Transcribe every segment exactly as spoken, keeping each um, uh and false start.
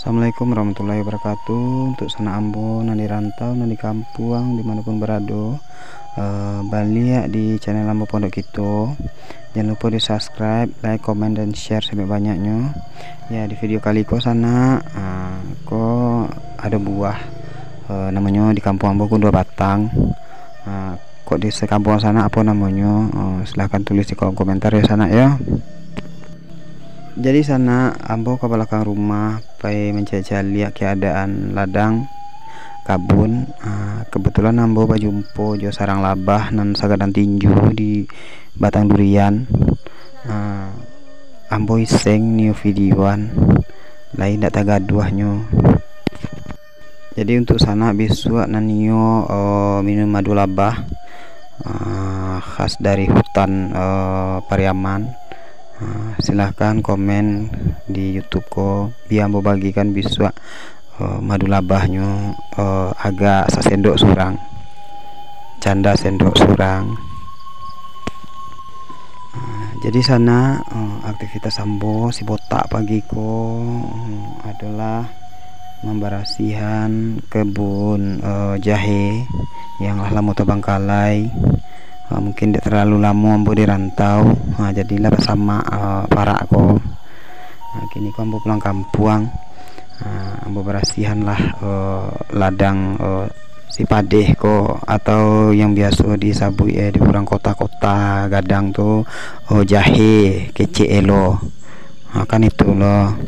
Assalamualaikum warahmatullahi wabarakatuh. Untuk sanak ambo nan di rantau, nan di kampuang, di manapun barado, eh, baliak di channel ambo Pondok Kito. Jangan lupa di subscribe, like, komen, dan share sebanyak-banyaknyo. Ya, di video kali ko sanak, ah, ko ado buah, eh, namonyo di kampuang ambo ko duo batang. Ah, kok di sekampuang sanak apo namonyo? Eh, silahkan tulis di kolom komentar ya sanak ya. Jadi sanak, ambo ka balakang rumah, pai mancaliak-caliak keadaan ladang kabun. Ah, kebetulan ambo bajumpo jo sarang labah nan sagadang tinju di batang durian. Ah, ambo iseng nio videoan, lai ndak tagaduahnyo. Jadi untuk sanak bisuak nan nio, eh, minum madu labah, eh, khas dari hutan, eh, Pariaman, eh, silahkan komen di YouTube ko, bia ambo bagikan bisuak, eh, madu labahnyo, eh, agak sasendok surang, canda sendok surang. Ah, jadi sanak, eh, aktivitas ambo si botak pagi ko, eh, adolah mambarasihan kebun, eh, jahe yang lah lamo tabangkalai. Eh, mungkin dek terlalu lamo ambo di rantau, ah, jadilah basamak, eh, parak ko. Ah, kini ko ambo pulang kampuang. Ah, ambo barasihanlah, eh, ladang, eh, si padeh ko, atau yang biaso disabuik, eh, di urang kota-kota gadang tu, oh, jahe, kecek elo. Ha, kan itu lo.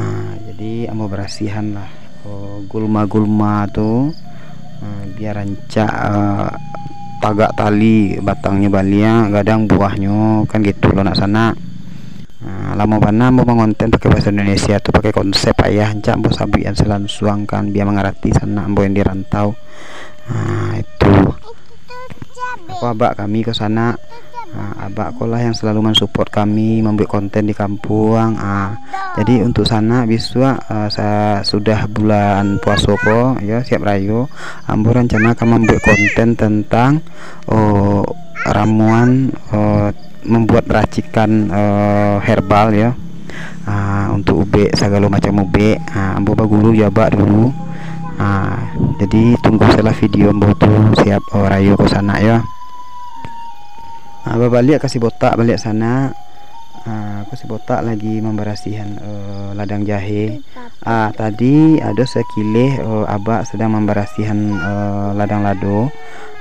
Ha, jadi ambo barasihanlah, oh, gulma-gulma tu, ha, bia rancak, eh, tagak tali batangnyo baliak, gadang buahnyo, kan gitu lo nak sanak. Ha, lamo bana ambo mangonten pakai bahasa Indonesia tu, pakai konsep ayah, rancak ambo sabuikan salansuang kan, bia mangarati sanak ambo yang di rantau. Ha, itu. Apo abak kami ko sanak? Ha, abak ko lah yang selalu mensupport kami mambuek konten di kampuang. Ha, jadi untuk sanak bisuak, ha, sa-, sudah bulan puaso ko, yo, siap rayo, ambo rancana ka mambuek konten tentang, oh, ramuan, oh, membuat racikan, eh, herbal yo. Ah, untuk ubek, sagalo macam ubek. Ah, ambo baguru jo abak dulu. Ah, jadi tunggu sajolah video ambo tu siap, oh, rayo ko sanak yo. Ah, babaliak ka si botak baliak sanak. Ah, ko si botak lagi mambarasihan, eh, ladang jahe. Ah, tadi ado sakilih, eh, abak sadang mambarasihan, eh, ladang lado.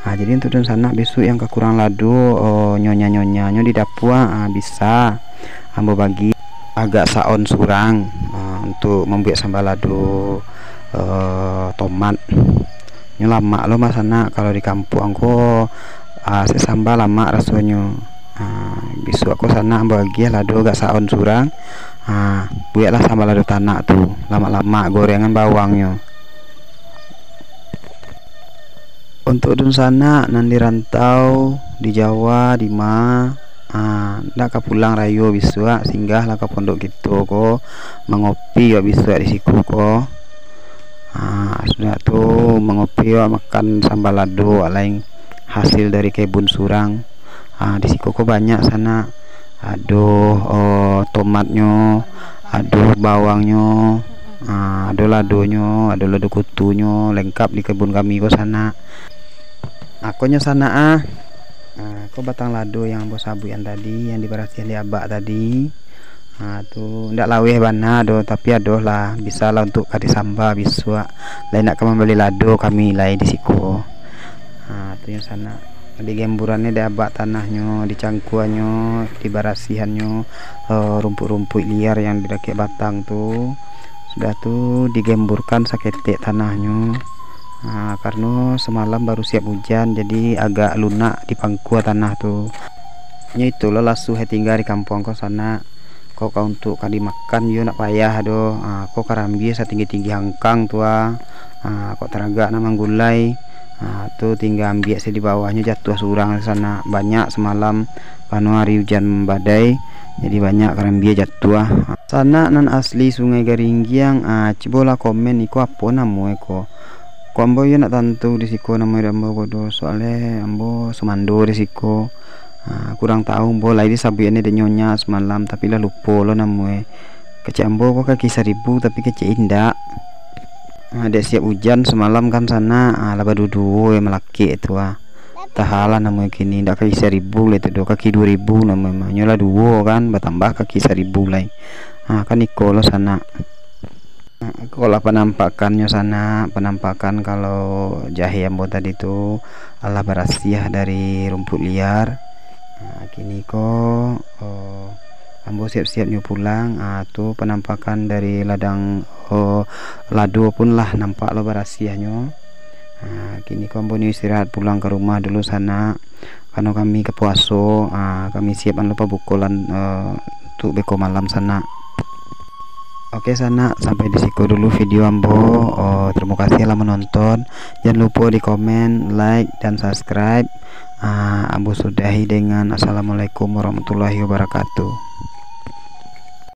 Ah, jadi untuk dunsanak bisuak yang kakurang lado, eh, nyonya-nyonyanyo di dapua, ah, bisa ambo bagi agak saon surang, ah, untuk mambuek samba lado, eh, tomat. Nyo lamak lo mah sanak, kalau di kampuang ko, ah, sek samba lamak rasonyo. Ah, bisuak ko sanak ambo agiah lado agak saon surang. Ah, bueklah samba lado tanak tu, lamak-lamak gorengan bawangnyo. Untuk dunsanak nan di rantau, di Jawa, di ma, ah, ndak ka pulang rayo bisuak, singgahlah ka pondok kito ko, mangopi yo bisuak di siku ko. Ah, sudah tu mangopi yo makan samba lado, lain hasil dari kebun surang. Ah, di siko ko banyak sanak. Ado, oh, tomatnyo, ado bawangnyo, ah, ado ladonyo, ado lado kutunyo, lengkap di kebun kami ko sanak. Akonyo sanak ah. Ah, ko batang lado yang ambo sabuikan tadi, yang dibarasiahan di abak tadi. Ha, tu ndak laweh bana doh, tapi adoh lah, bisa lah untuk ka disamba bisuak. Lai nak ka mambali lado kami lai di siko. Ha, tu yang sanak. Digemburannyo, diabak tanahnyo, dicangkuanyo, dibarasihannyo, eh, rumpuik-rumpuik liar yang di dakek batang tu. Sudah tu digemburkan saketek tanahnyo. Ha, karano samalam baru siap ujan, jadi agak lunak di pangkua tanah tu. Nyo itulah lasuah tingga di kampuang ko sanak. Kok ka untuk ka dimakan yo ndak payah doh. Ah, kok karambia satinggi-tinggi hangkang tu ah. Ah, kok taragak nak manggulai. Ah, tu tingga ambiak se di bawahnyo jatuah surang di sanak. Banyak samalam karano ari ujan badai, jadi banyak karambia jatuah. Sanak nan asli Sungai Garinggiang, ah, cubolah komen iko apo namo e ko. Kok ambo yo ndak tantu di siko namo e ambo ko doh, soalnyo ambo sumando di siko. Ha, kurang tahu, ambo lai disabuikannyo dek nyonya samalam, tapi lah lupo lo namo e. Kecek ambo ko kaki saribu, tapi kecek indak. Ah, dek siap ujan samalam kan sanak, ah, lah baduo-duo yo malakek tu ah. Tahalah namonyo kini, indak kaki saribu lai tu doh, kaki duo ribu namonyo mah. Nyo lah duo kan, batambah kaki saribu lai. Ah, kan iko lo sanak. Ah, iko lah panampakannyo sanak, panampakan kalau jahe ambo tadi tu alah barasiah dari rumpuik liar. Ah, kini ko, oh, ambo siap-siap nyo pulang. Ah, tu panampakan dari ladang, oh, lado pun lah nampak lo barasiahnyo. Ah, kini ko ambo nyo istirahat pulang ka rumah dulu sanak, karano kami ka puaso. Ah, kami siap an lo pabuko lan, eh, untuak beko malam sanak. Oke sanak, sampai di siko dulu video ambo. Oh, terima kasih lah menonton. Jangan lupa di komen, like, dan subscribe. Ah, ambo sudahi dengan assalamualaikum warahmatullahi wabarakatuh.